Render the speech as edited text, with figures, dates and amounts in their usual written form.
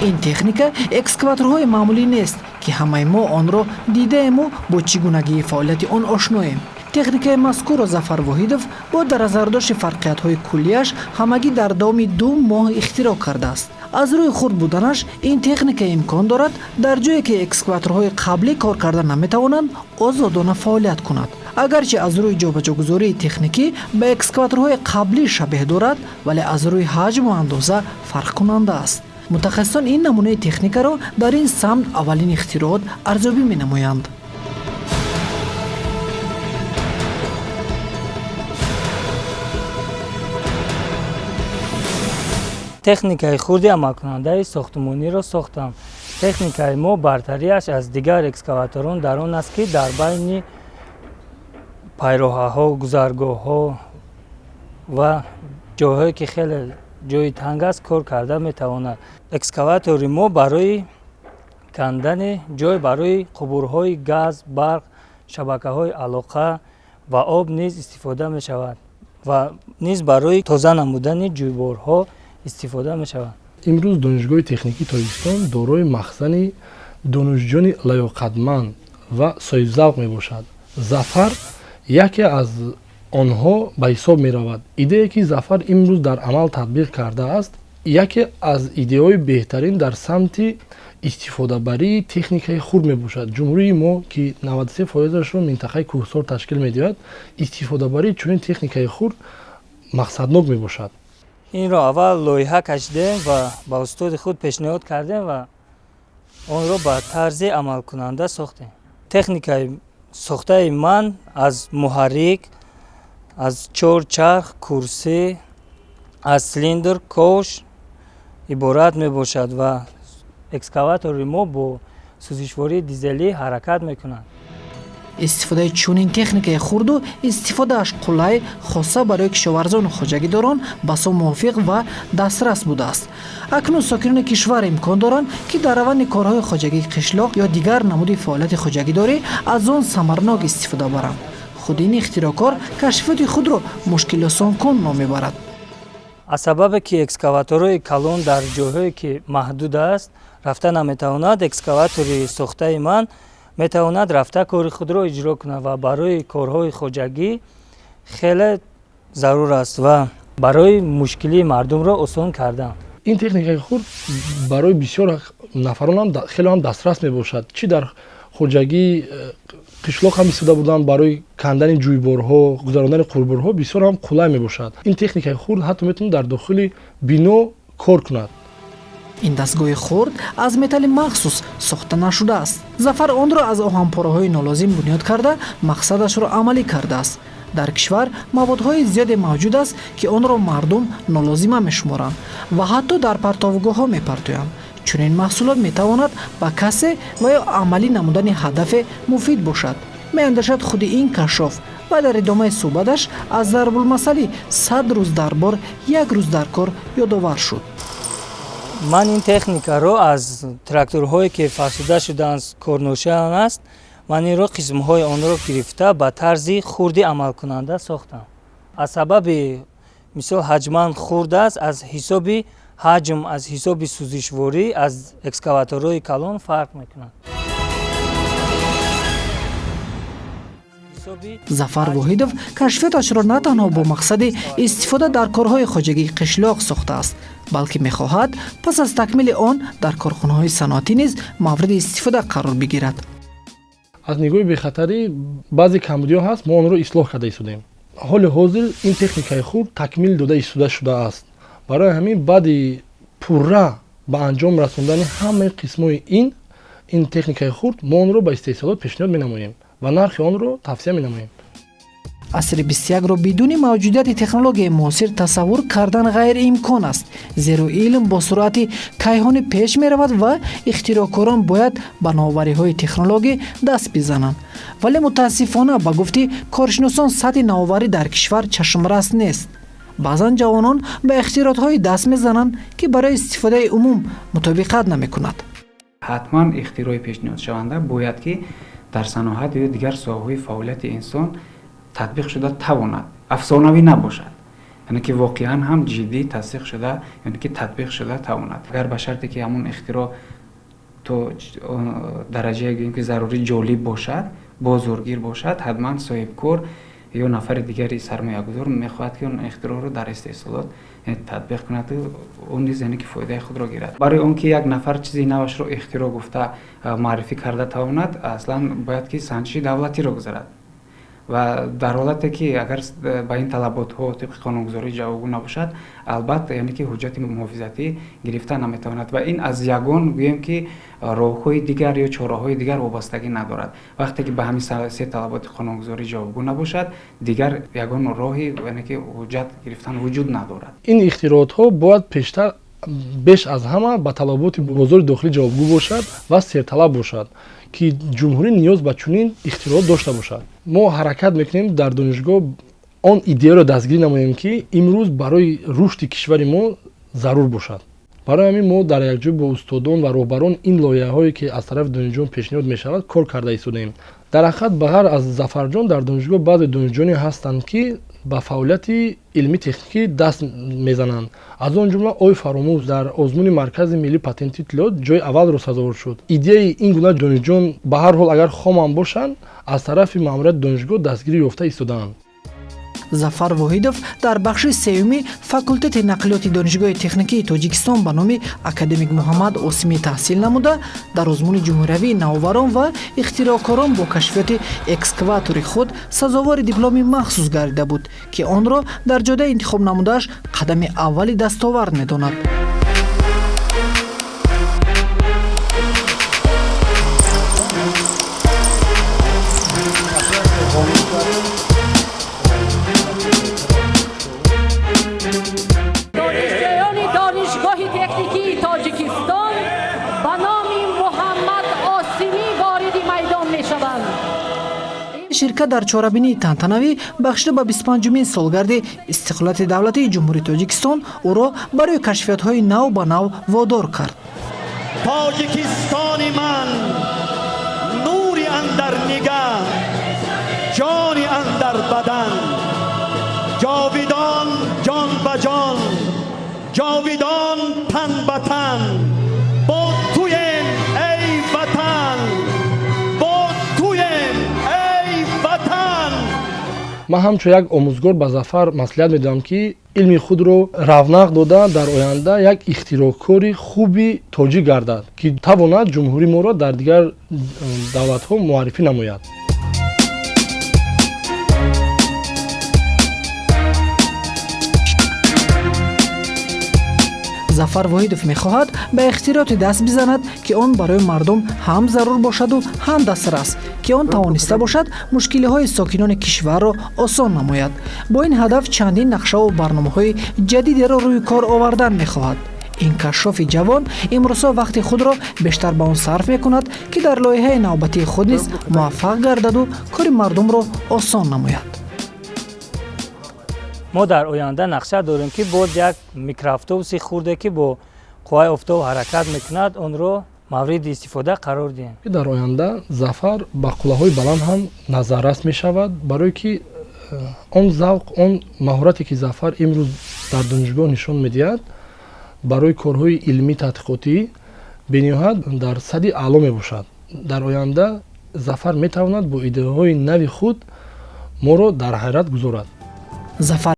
Ин техника экскаваторҳои маъмулӣ нест, ки ҳамаи мо онро дидаему бо чӣ гунагии фаъолияти он ошноем. Техникаи мазкурро Зафар Воҳидов бо дар назардошти фарқиятҳои куллиаш ҳамагӣ дар давоми 2 моҳ ихтироъ кардааст. Аз рӯи хурд буданаш ин техника имкон дорад, дар ҷое ки экскаваторҳои қаблӣ кор карда наметавонанд, озодона фаъолият кунад. Агарчи аз рӯи ҷобаҷогузории техникӣ ба экскаваторҳои қаблӣ шабеҳ дорад, вале аз рӯи ҳаҷму андоза фарқкунанда аст. Мутахассисон ин намунаи техникаро дар ин самт аввалин ихтироот арзёбӣ менамоянд. Техникаи хурди амалкунандаи сохтмониро сохтам. Техникаи мо бартариаш аз дигар экскаваторон дар он аст, ки дар байни пайроҳаҳо, гузаргоҳҳо ва ҷойҳое, ки хеле ҷои танг аст, кор карда метавонад. Экскаватори мо барои кандани ҷой барои қубурҳои газ, барқ, шабакаҳои алоқа ва об низ истифода мешавад ва низ барои тоза намудани ҷӯйборҳо истифода мешавад. Имрӯз Донишгоҳи техникии Тоҷикистон дорои махзани донишҷӯёни лаёқатманд ва соҳибзавқ мебошад. Зафар яке аз онҳо ба ҳисоб меравад. Идея, ки Зафар имрӯз дар амал татбиқ кардааст, яке аз идеяҳои беҳтарин дар самти истифодабарии техникаи хурд мебошад. Ҷумҳурии мо, ки 93 фоизашро минтақаи кӯҳсор ташкил медиҳад, истифодабарии чунин техникаи хурд мақсаднок мебошад. Инро аввал лоиҳа кашидем ва ба устоди худ пешниҳод кардем ва онро ба тарзи амалкунанда сохтем. Техникаи сохтаи ман аз муҳаррик, аз чор чарх, курсӣ, аз цилиндр, ковш иборат мебошад ва экскаватори мо бо сӯзишвории дизелӣ ҳаракат мекунад. Истифодаи чунин техникаи хурду истифодааш қулай, хоса барои кишоварзону хоҷагидорон, басо мувофиқ ва дастрас будааст. Акнун сокинони кишвар имкон доранд, ки дар раванди корҳои хоҷагии қишлоқ ё дигар намуди фаъолияти хоҷагидорӣ аз он самарнок истифода баранд. Худи ин ихтироъкор кашфиёти худро мушкилосонкун ном мебарад. Аз сабабе ки экскаваторҳои калон дар ҷойҳое, ки маҳдуд аст, рафта наметавонад, экскаватори сохтаи ман метавонад рафта кори худро иҷро кунад ва барои корҳои хоҷагӣ хеле зарур аст ва барои мушкилии мардумро осон кардан. Ин техникаи хурд барои бисёр нафарон хеле ҳам дастрас мебошад. Чӣ дар хоҷагии қишлоқ ҳам истифода бурдан, барои кандани ҷӯйборҳо, гузарондани қурборҳо бисёр ҳам қулай мебошад. Ин техникаи хурд ҳатто метавонад дар дохили бино кор кунад. Ин дастгоҳи хурд аз металли махсус сохта нашудааст. Зафар онро аз оҳанпораҳои нолозим бунёд карда, мақсадашро амалӣ кардааст. Дар кишвар маводҳои зиёде мавҷуд аст, ки онро мардум нолозима мешуморанд ва ҳатто дар партовгоҳҳо мепартоянд. Чунин маҳсулот метавонад ба касе ва ё амалӣ намудани ҳадафе муфид бошад, меандешад худи ин кашшоф ва дар идомаи суҳбаташ аз зарбулмасали «100 рӯз дар бор, як рӯз дар кор» ёдовар шуд. Ман ин техникаро аз тракторҳое, ки фарсуда шудаанд, корношоям аст, ман инро қисмҳои онро гирифта, ба тарзи хурди амалкунанда сохтам. Аз сабаби мисол ҳаҷман хурд аст, аз ҳисоби ҳаҷм, аз ҳисоби сӯзишворӣ аз экскаваторҳои калон фарқ мекунад. Зафар Воҳидов кашфиёташро на танҳо бо мақсади истифода дар корҳои хоҷагии қишлоқ сохтааст, балки мехоҳад пас аз такмили он дар корхонаҳои саноатӣ низ мавриди истифода қарор бигирад. Аз нигоҳи бехатарӣ баъзе камбудиҳо ҳаст, мо онро ислоҳ карда истодем. Ҳоли ҳозир ин техникаи хурд такмил дода истода шудааст. Барои ҳамин баъди пурра ба анҷом расондани ҳамаи қисмҳои ин техникаи хурд, мо онро ба истеҳсолот пешниҳод менамоем ва нархи онро тавсия менамоем. Асри 21-ро бидуни мавҷудияти технологияи муосир тасаввур кардан ғайриимкон аст, зеро илм бо суръати кайҳонӣ пеш меравад ва ихтироъкорон бояд ба навовариҳои технологӣ даст бизананд. Вале мутаассифона, ба гуфти коршиносон, сатҳи навоварӣ дар кишвар чашмрас нест. Баъзан ҷавонон ба ихтироотҳое даст мезананд, ки барои истифодаи умум мутобиқат намекунад. Ҳатман ихтирои пешниҳодшаванда бояд, ки дар саноат ё дигар соҳаҳои фаъолияти инсон татбиқ шуда тавонад, афсонавӣ набошад. Яъне ки воқеан ҳам ҷиддӣ тасдиқ шуда, яъне ки татбиқ шуда тавонад. Агар ба шарте ки ҳамон ихтироъ то дараҷае гӯем ки зарурӣ ҷолиб бошад, бозоргир бошад, ҳатман соҳибкор ё нафари дигари сармоягузор мехоҳад ки он ихтироъро дар истеҳсолот татбиқ кунад, он низ яъне ки фоидаи худро гирад. Барои он ки як нафар чизи навашро ихтироъ гуфта муаррифӣ карда тавонад, аслан бояд ки санҷиши давлатиро гузарад. Ва дар ҳолате ки агар ба ин талаботҳо тибқи қонунгузорӣ ҷавобгӯ набошад, албатта яъне ки ҳуҷҷати муҳофизатӣ гирифта наметавонад ва ин аз ягон гӯем ки роҳҳои дигар ё чораҳои дигар вобастагӣ надорад. Вақте ки ба ҳамин се талаботи қонунгузорӣ ҷавобгӯ набошад, дигар ягон роҳи яъне ки ҳуҷҷат гирифтан вуҷуд надорад. Ин ихтироотҳо бояд пештар беш аз ҳама ба талаботи бозори дохилӣ ҷавобгӯ бошад ва серталаб бошад, ки ҷумҳурӣ ниёз ба чунин ихтироот дошта бошад. Мо ҳаракат мекунем дар донишгоҳ он идеяро дастгирӣ намоем, ки имрӯз барои рушди кишвари мо зарур бошад. Барои ҳамин мо дар якҷой бо устодон ва роҳбарон ин лоиҳаҳое ки аз тарафи донишҷӯён пешниҳод мешавад кор карда истодаем. Дар ҳақиқат ба ғайр аз Зафарҷон дар донишгоҳ баъзе донишҷӯёне ҳастанд, ки ба фаъолияти илмӣ техникӣ даст мезананд. Аз он ҷумла Ой Фаромӯз дар озмуни Маркази миллии патенти иттилоот ҷои аввалро сазовор шуд. Идеяи ин гуна донишҷӯён ба ҳар ҳол агар хомам бошанд, аз тарафи маъмурияти донишгоҳ дастгирӣ ёфта истодаанд. Зафар Воҳидов дар бахши сеюми факултети нақлиёти Донишгоҳи техникии Тоҷикистон ба номи академик Муҳаммад Осимӣ таҳсил намуда, дар озмуни ҷумҳуриявии навоварон ва ихтироъкорон бо кашфиёти экскаватори худ сазовори дипломи махсус гардида буд, ки онро дар ҷодаи интихоб намудааш қадами аввали дастовард медонад. Ширкат дар чорабинии тантанавӣ бахшида ба 25-умин солгарди истиқлолияти давлатии Ҷумҳурии Тоҷикистон ӯро барои кашфиётҳои нав ба нав водор кард. Тоҷикистони ман нури андар нигаҳ, ҷони андар бадан, ҷовидон ҷон ба ҷон, ҷовидон тан ба тан, бо туем эй ватан, бо туем эй ватан. Ман ҳамчун як омӯзгор ба Зафар маслиҳат медиҳам, ки илми худро равнақ дода дар оянда як ихтироъкори хуби тоҷик гардад, ки тавонад ҷумҳурии моро дар дигар давлатҳо муаррифӣ намояд. Зафар Воҳидов мехоҳад ба ихтироъоте даст бизанад, ки он барои мардум ҳам зарур бошаду ҳам дастрас, ки он тавониста бошад мушкилиҳои сокинони кишварро осон намояд. Бо ин ҳадаф чандин нақшаву барномаҳои ҷадидеро рӯи кор овардан мехоҳад. Ин кашшофи ҷавон имрӯзҳо вақти худро бештар ба он сарф мекунад, ки дар лоиҳаи навбатии худ низ муваффақ гардаду кори мардумро осон намояд. Мо дар оянда нақша дорем, ки боз як микроавтобуси хурде, ки бо қувваи офтоб ҳаракат мекунад, онро мавриди истифода қарор диҳем. Дар оянда Зафар ба қуллаҳои баланд ҳам назаррас мешавад, барое ки он завқ, он маҳорате ки Зафар имрӯз дар донишгоҳ нишон медиҳад, барои корҳои илмӣ тадқиқотӣ бениҳоят дар сади аъло мебошад. Дар оянда Зафар метавонад бо идеяҳои нави худ моро дар ҳайрат гузорад. Зафар